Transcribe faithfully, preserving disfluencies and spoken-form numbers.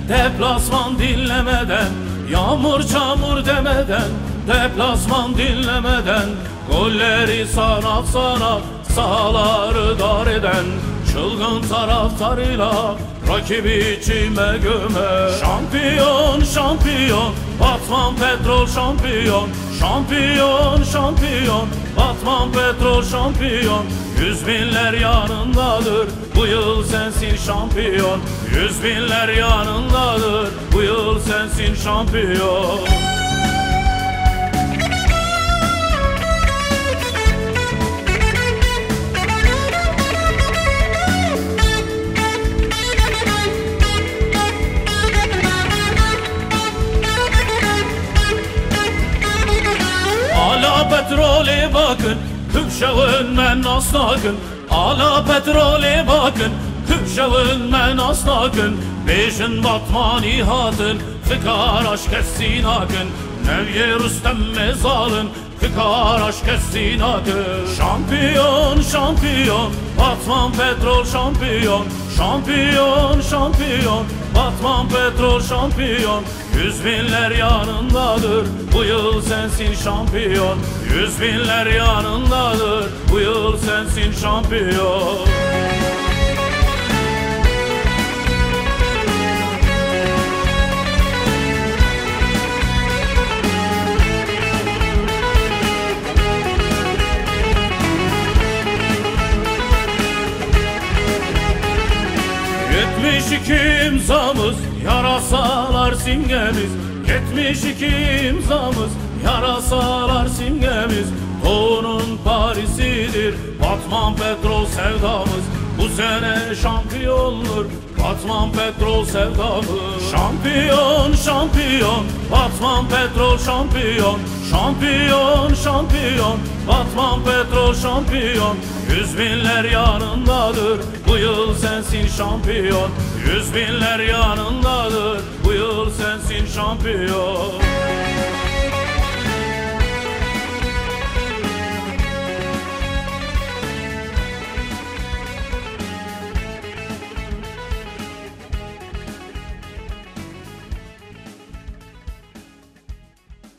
Deplasman dinlemeden, yağmur çamur demeden, deplasman dinlemeden, golleri sanat sanat sahaları dar eden çılgın taraftarıyla rakibi içime göme. Şampiyon, şampiyon, Batman Petrol şampiyon. Şampiyon, şampiyon, Batman Petrol şampiyon. Yüz binler yanındadır, bu yıl sensin şampiyon. Yüz binler yanındadır, bu yıl sensin şampiyon. Ala petrolê bakın, kümşewin me nasnakin. Ala petrolê bakın, kümşewin me nasnakin. Bêjin Batmanî hatin, fikar aşkesî nakin. Neviyê Rustem Mezalin, fikar aşkesî nakin. Şampiyon, şampiyon, Batman Petrol şampiyon. Şampiyon, şampiyon, Batman Petrol şampiyon. Yüz binler yanındadır, bu yıl sensin şampiyon. Yüz binler yanındadır, bu yıl sensin şampiyon. Yetmiş iki imzamız, yarasalar simgemiz. Yetmiş iki imzamız, yarasalar simgemiz. Doğunun Paris'idir Batman Petrol sevdamız. Bu sene şampiyondur Batman Petrol sevdamız. Şampiyon, şampiyon, Batman Petrol şampiyon. Şampiyon, şampiyon, Batman Petrol şampiyon. Yüz binler yanındadır, bu yıl sensin şampiyon. Yüz binler yanındadır, bu yıl sensin şampiyon.